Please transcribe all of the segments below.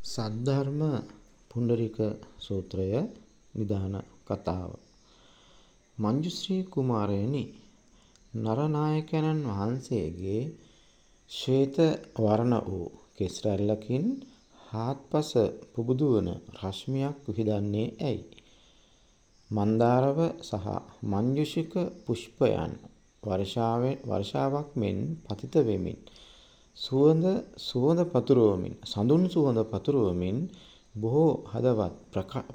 සද්ධර්ම පුණ්ඩරීක සූත්‍රය නිදාන කතාව. මංජුශ්‍රී කුමාරයනි, නරනායකයන්න් වහන්සේගේ ශ්වේත වර්ණ වූ කෙස් රැල්ලකින් හාත්පස පුබුදු වන රශ්මියක් විහිදන්නේ ඇයි? මන්දාරව සහ මංජුෂික පුෂ්පයන් වර්ෂාවක් මෙන් පතිත වෙමින් සුවඳ සුවඳ පතුරවමින් සඳුන් සුවඳ පතුරවමින් බොහෝ හදවත්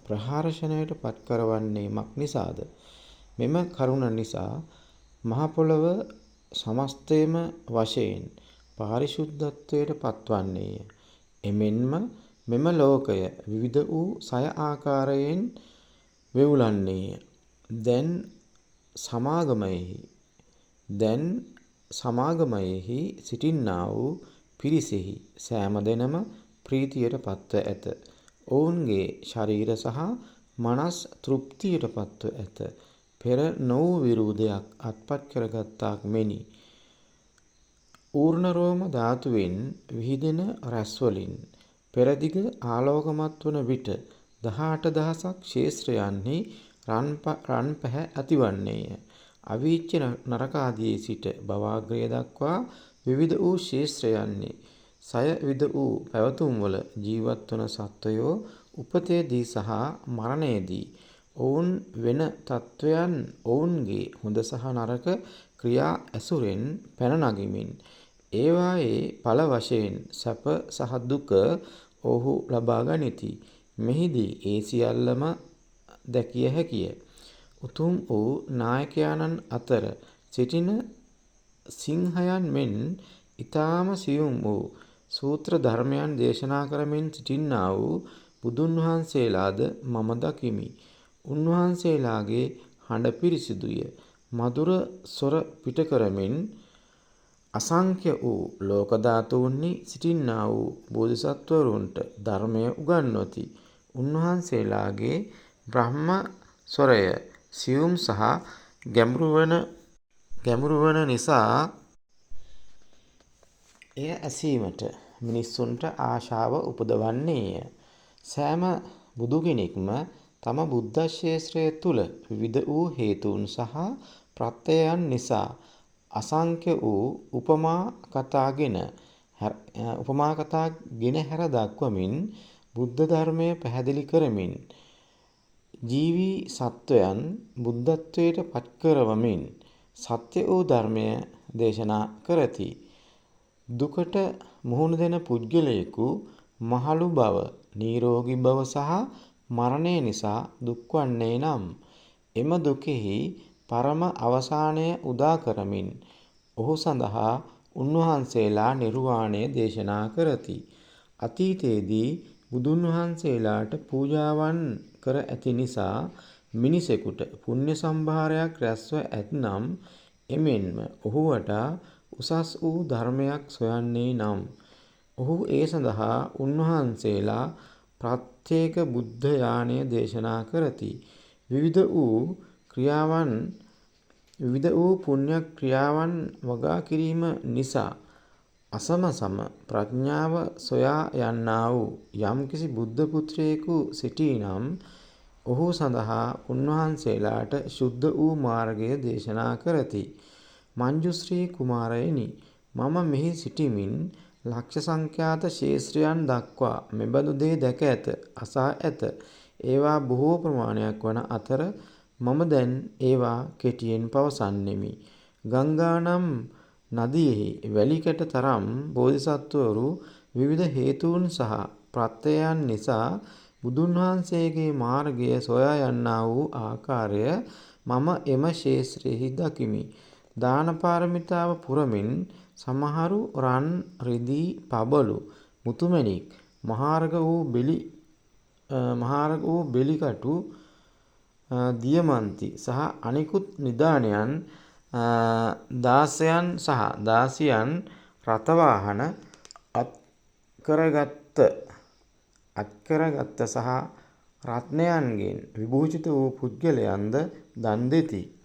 ප්‍රහර්ෂණයට පත් කරවන්නේ මක් නිසාද? මෙම කරුණ නිසා මහ පොළව සමස්තයම වශයෙන් පාරිශුද්ධත්වයට පත්වන්නේය. එමෙන්ම මෙම ලෝකය විවිධ වූ සය ආකාරයෙන් වෙවුලන්නේය. දැන් සමාගමයෙහි සිටින්නා වූ පිරිසෙහි සෑම දෙනම ප්‍රීතියට පත්ව ඇත. ඔවුන්ගේ ශරීර සහ මනස් තෘප්තියට පත්ව ඇත. පෙර නොවූ විරූ දෙයක් අත්පත් කරගත්තාක් මෙනි. ඌර්ණ රෝම ධාතුවෙන් විහිදෙන රැස්වලින් පෙරදිග ආලෝකමත් වන විට 18,000ක් ක්ෂේත්‍රයන්හි රන් පැහැ ඇතිවන්නේය. අවීචි නරකාදියේ සිට භවග්‍රය දක්වා විවිධ වූ ක්ෂේත්‍රයන්හි සය විධ වූ පැවතුම්වල ජීවත් වන සත්වයෝ උපතේදී සහ මරණයේදී ඔවුන් වෙන තත්වයන් ඔවුන්ගේ හොඳ සහ නරක ක්‍රියා ඇසුරෙන් පැන නගමින් ඒවායේ ඵල වශයෙන් සැප සහ දුක ඔවුහු ලබා ගනිති. මෙහිදී ඒ සියල්ලම දැකිය හැකිය. උතුම් වූ නායකයාණන් අතර සිටින සිංහයන් මෙන් ඊටාම සියුම් වූ සූත්‍ර ධර්මයන් දේශනා කරමින් සිටින්නා වූ බුදුන් වහන්සේලාද මම දකිමි. උන්වහන්සේලාගේ හඬ පිරිසිදුය. මధుර ස්වර පිට කරමින් අසංඛ්‍ය වූ ලෝක ධාතුන්හි සිටින්නා වූ බෝධිසත්වරුන්ට ධර්මය උගන්වති. උන්වහන්සේලාගේ බ්‍රහ්ම ස්වරය සියුම් සහ ගැඹුරු වන නිසා එය ඇසීමට මිනිසුන්ට ආශාව උපදවන්නේය. සෑම බුදු කෙනෙක්ම තම බුද්ධ ක්ෂේත්‍රය තුල විවිධ වූ හේතුන් සහ ප්‍රත්‍යයන් නිසා අසංඛ්‍ය වූ උපමා කතා ගෙන හැර දක්වමින් බුද්ධ ධර්මය පැහැදිලි කරමින් ජීවී සත්වයන් බුද්ධත්වයට පත් කරවමින් සත්‍ය වූ ධර්මය දේශනා කරති. දුකට මුහුණ දෙන පුද්ගලයෙකු මහලු බව, නිරෝගී බව සහ මරණය නිසා දුක්වන්නේ නම් එම දුකෙහි පරම අවසානය උදා කරමින් ඔහු සඳහා උන්වහන්සේලා නිර්වාණය දේශනා කරති. අතීතයේදී බුදුන් වහන්සේලාට පූජාවන් කර ඇති නිසා මිනිසෙකුට පුණ්‍ය සම්භාරයක් රැස්ව ඇත්නම්, එමෙන්ම ඔහු වටා උසස් වූ ධර්මයක් සොයන්නේ නම්, ඔහු ඒ සඳහා උන්වහන්සේලා ප්‍රත්‍යේක බුද්ධ යානය දේශනා කරති. විවිධ වූ පුණ්‍ය ක්‍රියාවන් වගා කිරීම නිසා අසම සම ප්‍රඥාව සොයා යන්නා වූ යම්කිසි බුද්ධ පුත්‍රයෙකු සිටී නම්, ඔහු සඳහා උන්වහන්සේලාට ශුද්ධ වූ මාර්ගය දේශනා කරති. මංජුශ්‍රී කුමාරයනි, මම මෙහි සිටිමින් ලක්ෂ සංඛ්‍යාත ක්ෂේත්‍රයන් දක්වා මෙබඳු දේ දැක ඇත, අසා ඇත. ඒවා බොහෝ ප්‍රමාණයක් වන අතර මම දැන් ඒවා කෙටියෙන් පවසන්නෙමි. ගංගා නම් නදියෙහි වැලි කැට තරම් බෝධිසත්වවරු විවිධ හේතුන් සහ ප්‍රත්‍යයන් නිසා බුදුන් වහන්සේගේ මාර්ගය සොයා යන්නා වූ ආකාරය මම එම ක්ෂේත්‍රයෙහි දකිමි. දාන පාරමිතාව පුරමින් සමහරු රන් රිදී පබළු මුතුමැණික් මහාර්ඝ වූ බෙලිකටු දියමන්ති සහ අනිකුත් නිදානයන් දාසයන් සහ දාසියන් රථවාහන අත්කරගත්ත සහ රත්නයන්ගෙන් විභූෂිත වූ පුද්ගලයන්ද දන් දෙති.